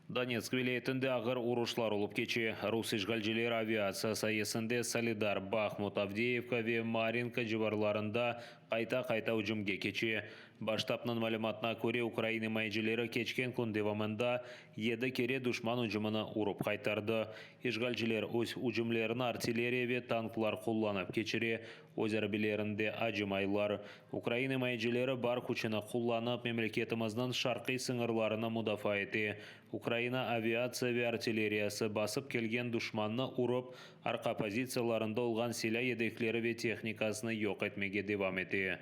Donetsk vilâyetinde ağır uruşlar olıp keçe. Rus işğalcileri aviatsiya sayesinde Soledar, Bahmut, Avdeyevka ve Marinka civarlarında qayta-qayta ücümge keçe. Baş ştabnıñ malümatına köre, ukrain imayecileri keçken kün devamında yedi kere duşman ücümini urıp qaytardı. İşğalciler öz ücümlerini artilleriya ve tanklar qullanıp keçire, öz arbiylerinde acımaylar. Ukrain imayecileri bar küçüni qullanıp, memleketimizniñ şarqiy sıñırlarını mudafaa ete. Ukraina aviatsiya ve artilleriyası basıp kelgen duşmannı urıp, arqa pozitsiyalarında olğan silâ yedekleri ve tehnikasını yoq etmege devam ete.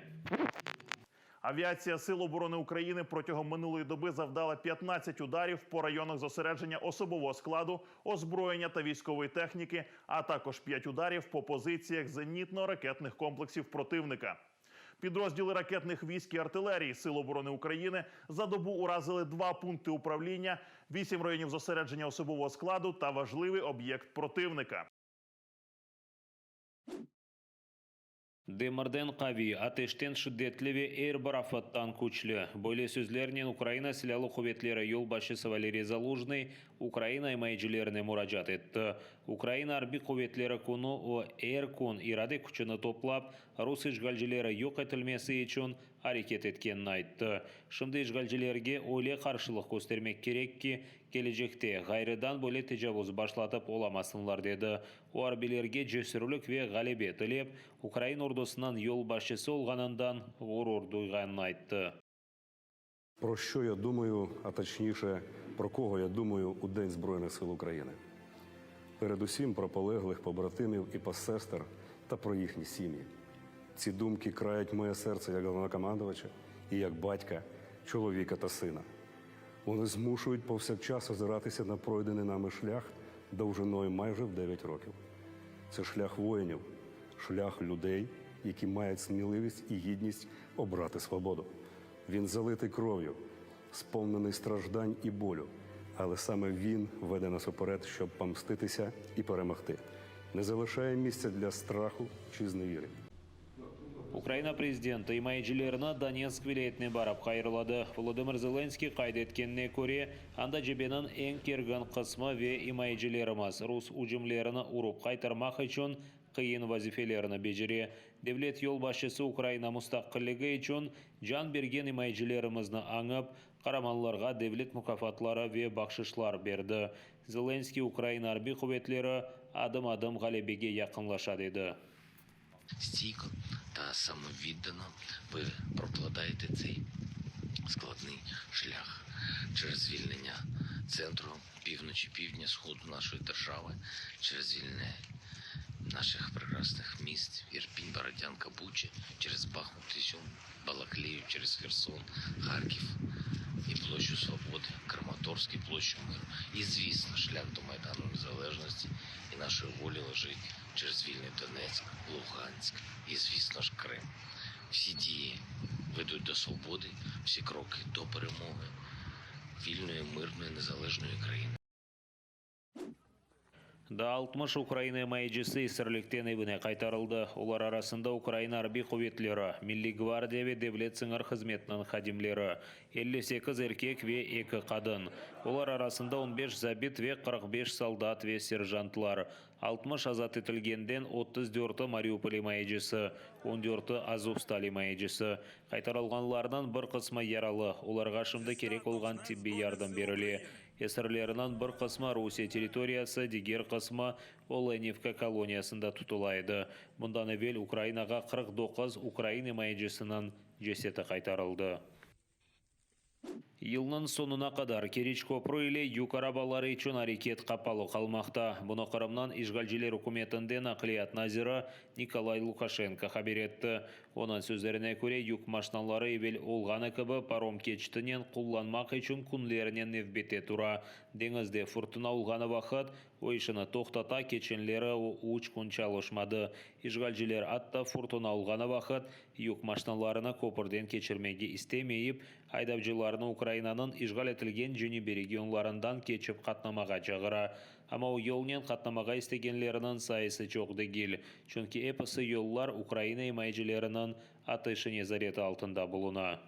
Авіація Сил оборони України протягом минулої доби завдала 15 ударів по районах зосередження особового складу, озброєння та військової техніки, а також 5 ударів по позиціях зенітно-ракетних комплексів противника. Підрозділи ракетних військ і артилерії Сил оборони України за добу уразили два пункти управління, 8 районів зосередження особового складу та важливий об'єкт противника. Demirden qaviy, ateşten şiddetli ve er bir afattan küçlü. Böyle sözlernen Ukraina Silâlı Quvetleri Yolbaşçısı Valeriy Zalujnıy Ukraina imayecilerine muracaat etti. Ukraina Arbiy Quvetleri Künü o, er kün irade küçüni toplap, rus işğalcileri yoq etilmesi içün areket etkenini ayttı. Şimdi işğalcilerge öyle qarşılıq köstermek kerek ki, kelecekte ğayrıdan böyle tecavuz başlatıp olamasınlar, dedi. O, arbiylerge cesürlik ve ğalebe tilep, ukrain ordusınıñ yolbaşçısı olğanından ğurur duyğanını ayttı. Про що я думаю, а точніше, про кого я думаю у День Збройних сил України? Передусім про полеглих побратимів і посестер та про їхні сім'ї. Ці думки крають моє серце як головнокомандувача і як батька, чоловіка та сина. Вони змушують повсякчас озиратися на пройдений нами шлях довжиною майже в 9 років. Це шлях воїнів, шлях людей, які мають сміливість і гідність обрати свободу. Він залитий кров'ю, сповнений страждань і болю, але саме він веде нас уперед, щоб помститися і перемогти. Не залишає місця для страху чи зневіри. Ukraina prezidenti imayecilerini Donetsk vilâyetine barıp hayırladı. Volodımır Zelenskıy qayd etkenine köre, anda cebeniñ eñ kergin qısmı ve imayecilerimiz rus ücümlerini urıp qaytarmaq içün qıyın vazifelerni becere. Devlet yolbaşçısı Ukraina mustaqilligi içün can bergen imayecilerimizni añıp, qaramanlarğa devlet mukâfatları ve bahşışlar berdi. Zelenskıy Ukraina arbiy quvetleri adım-adım ğalebege yaqınlaşa, dedi. Стійко та самовіддано ви прокладаєте цей складний шлях через звільнення центру, півночі, півдня, сходу нашої держави, через звільнення наших прекрасних міст Ірпінь, Бородянка, Буча, через Бахмут, Ізюм, Балаклію, через Херсон, Харків і площу Свободи, Краматорськ і площу Миру. І, звісно, шлях до Майдану Незалежності і нашої волі лежить через вільний Донецьк, Луганськ і, звісно ж, Крим. Всі дії ведуть до свободи, всі кроки до перемоги вільної, мирної, незалежної країни. Daa 60 Ukraina imayecisi esirlikten evine qaytarıldı. Olar arasında Ukraina Arbiy quvetleri, Milliy gvardiya ve Devlet sıñır hızmetiniñ hadimleri, 58 erkek ve eki qadın. Olar arasında on beş zabit ve 45 soldat ve serjantlar. 60 azat etilgenden 34-i Mariupol imayecisi, 14-i Azovstal imayecisi. Qaytarılğanlarnıñ bir qısmı yaralı, olarğa şimdi kerek olğan tibbiy yardım berile. Esirlerniñ bir qısmı Rusiye territoriyası, diger qısmı Olenivka koloniyasında tutula edi. Bundan evel Ukrainağa 49 ukrain imayecisiniñ ceseti qaytarıldı. Yılnıñ soñuna qadar Keriç köprü ile yük arabaları içün areket qapalı qalmaqta. Bunı Qırımnıñ işğalciler ükümetinde naqliyat naziri Nikolay Lukaşenko haber etti. Onıñ sözlerine köre, yük maşinaları evel olğanı kibi parom keçitinen qullanmaq içün künlernen nevbette tura. Deñizde furtuna olğanı vaqıt o işini toqtata, keçenleri o üç kün çalışmadı. İşğalciler atta furtuna olğanı vaqıt yük maşinalarını köpürden keçirmege istemeyip, aydavcılarnı Ukrainanıñ işğal etilgen cenübiy regionlarından keçip qatnamağa çağıra. Amma o yolnen qatnamağa istegenlerniñ sayısı çoq degil, çünki episi yollar Ukraina imayecileriniñ ateşi nezareti altında buluna.